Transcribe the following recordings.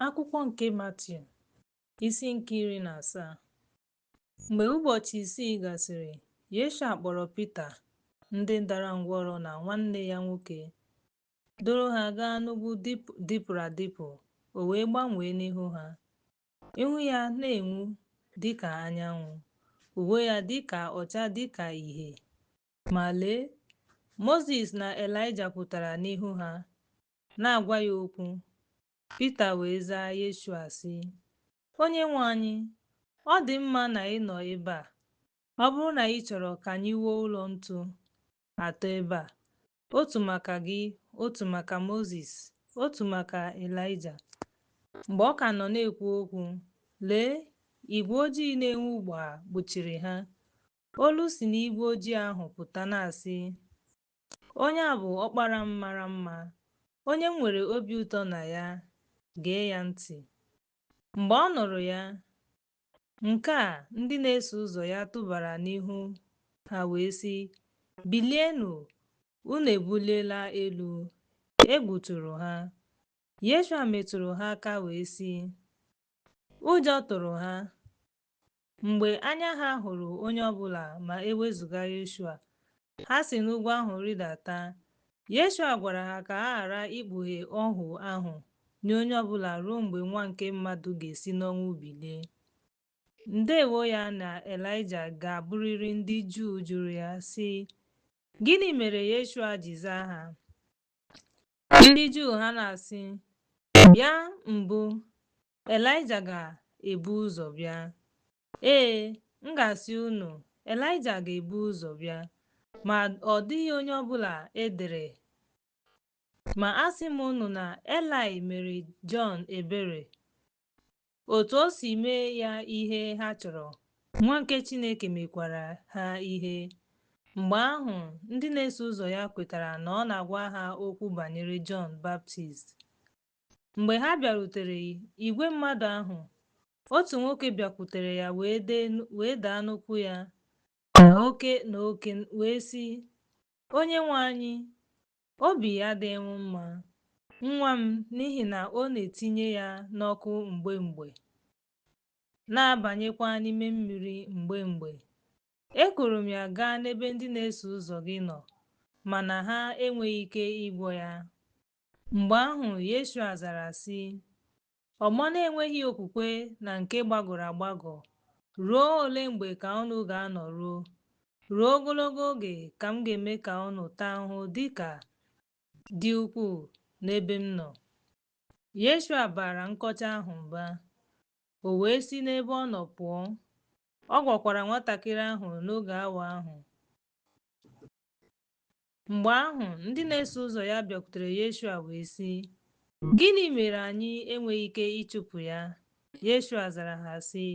Akwụkwọ nke Matiu, isi nke 17. Mgbe ụbọchị 6 gasịrị, Yeshua kpọrọ Pita, ndị dara ngwọrọ na nwanne ya nwoke, duru ha gaa n'ugwu dịpụrụ adịpụ, o wee gbanwee n'ihu ha. Ihu ya na-enwu dị ka anyanwụ, uwe ya dịka ọcha dị ka ìhè. Ma lee, Mozis na Elaịja pụtara n'ihu ha, na-agwa ya okwu. Pita wee zaa Yeshua sị, Onyenwe anyị, ọ dị mma na ị nọ ebe a. Ọ bụrụ na ị chọrọ ka anyị wuo ụlọ ntu atọ ebe a, otu maka gị, otu maka Mozis, otu maka Elaịja. Mgbe ọ ka nọ na-ekwu okwu, lee, igwe ojii na-enwu gbaa kpuchiri ha. Olu si n'igwe ojii ahụ pụta na-asị, Onye a bụ ọkpara m mara mma, onye m nwere obi ụtọ na ya, gee ya ntị. Mgbe ọ nụrụ ya, nke a ndị na-eso ụzọ ya tụbara n'ihu ha wee sị, Bilienụ, unu ebuliela elu. Egwu tụrụ ha. Yeshua metụrụ ha aka wee sị, Ụjọ tụrụ ha. Mgbe anya ha hụrụ onye ọbụla ma e wezụga Yeshua, ha si n'ugwu ahụ rịdata. Yeshua gwara ha ka ha ghara ikpughe ọhụ ahụ nye onye ọbụla ruo mgbe Nwa nke mmadụ ga-esi n'ọnwụ bilie. Ndewo ya na Elaịja ga-abụrịrị ndị Juu jụrụ ya, sị, Gịnị mere Yeshua ji zaa ha? Ndị Juu ha na-asị, Bịa mbụ, Elaịja ga-ebu ụzọ bịa. Ee, m ga-asị unu, Elaịja ga-ebu ụzọ bịa, ma ọ dịghị onye ọbụla e dere. Ma asị m unu na Elaị mere Jọn ebere, otu o si mee ya ihe ha chọrọ, Nwa nke Chineke mekwara ha ihe. Mgbe ahụ, ndị na-eso ụzọ ya kwetara na ọ na-agwa ha okwu banyere Jọn Baptist. Mgbe ha bịarutere igwe mmadụ ahụ, otu nwoke bịakwutere ya wee daa n'ụkwụ ya na oke na oke wee sị, Onyenwe anyị, obi adịghị m mma, nwa m, n'ihi na ọ na-etinye ya n'ọkụ mgbe mgbe, na-abanyekwa n'ime mmiri mgbe mgbe. Ekuru m ya gaa n'ebe ndị na-eso ụzọ gị nọ, mana ha enweghị ike ịgwọ ya. Mgbe ahụ Yeshua zara sị, Ọgbọ na-enweghị okwukwe na nke gbagọrọ agbagọ, ruo ole mgbe ka unu ga-anọ ruo? Ruo ogologo oge ka m ga-eme ka unu taa ahụhụ dị ka dị ukwuu n'ebe m nọ. Yeshua baara nkọcha ahụ mba, o wee si n'ebe ọ nọ pụọ. Ọ gwọkwara nwatakịrị ahụ n'oge awa ahụ. Mgbe ahụ, ndị na-eso ụzọ ya bịakwutere Yeshua wee sị, Gịnị mere anyị enweghị ike ịchụpụ ya? Yeshua zara ha sị,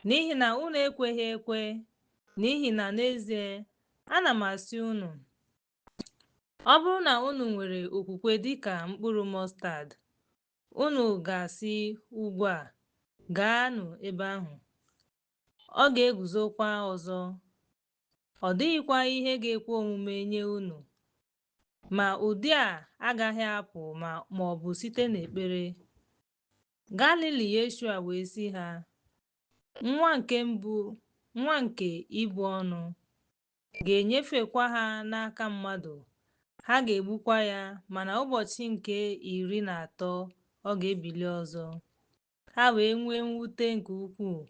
N'ihi na unu ekweghị ekwe, n'ihi na n'ezie, ana m asị unu, ọ bụrụ na unu nwere okwukwe dị ka mkpụrụ mọstad, unu ga-asị ugwu a, Gaanụ ebe ahụ, ọ ga-eguzokwa ọzọ. Ọ dịghịkwa ihe ga-ekwe omume nye unu. Ma ụdị a agaghị apụ ma ọ bụ site n'ekpere. Galili Yeshua wee sị ha, Nwa nke ibu ọnụ ga-enyefekwa ha n'aka mmadụ, ha ga-egbukwa ya, mana ụbọchị nke 13 ọ ga-ebili ọzọ. Ha wee nwee mwute nke ukwuu.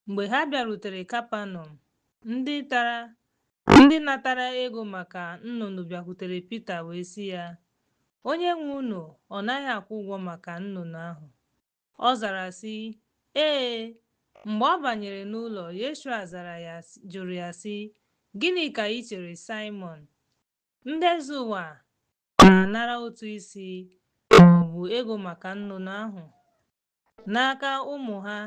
Mgbe ha bịarutere Kapanọm, ndị natara ego maka nnụnụ bịakwutere Pita wee sị ya, Onye nwe unu ọ naghị akwụ ụgwọ maka nnụnụ ahụ? Ọ zara sị, Ee. Mgbe ọ banyere n'ụlọ, Yeshua jụrụ ya sị, Gịnị ka ị chere, Saịmọn? Ndị eze ụwa na-anara ụtụ isi ma ọ bụ ego maka nnụnụ ahụ n'aka ụmụ ha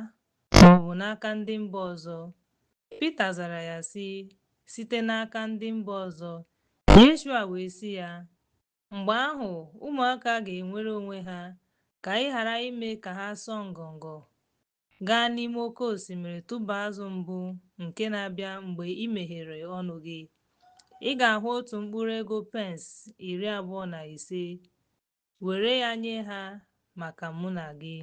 ma ọ bụ n'aka ndị mba ọzọ? Pita zara ya sị, Site n'aka ndị mba ọzọ. Yeshua wee sị ya, Mgbe ahụ ụmụaka ga-enwere onwe ha, ka ị ghara ime ka ha sọọ ngọngọ gaa n'ime oke osimiri tụba azụ mbụ nke na-abịa mgbe i meghere ọnụ gị. Ị ga-ahụ otu mkpụrụ ego pence 25, were ya nye ha maka mụ na gị.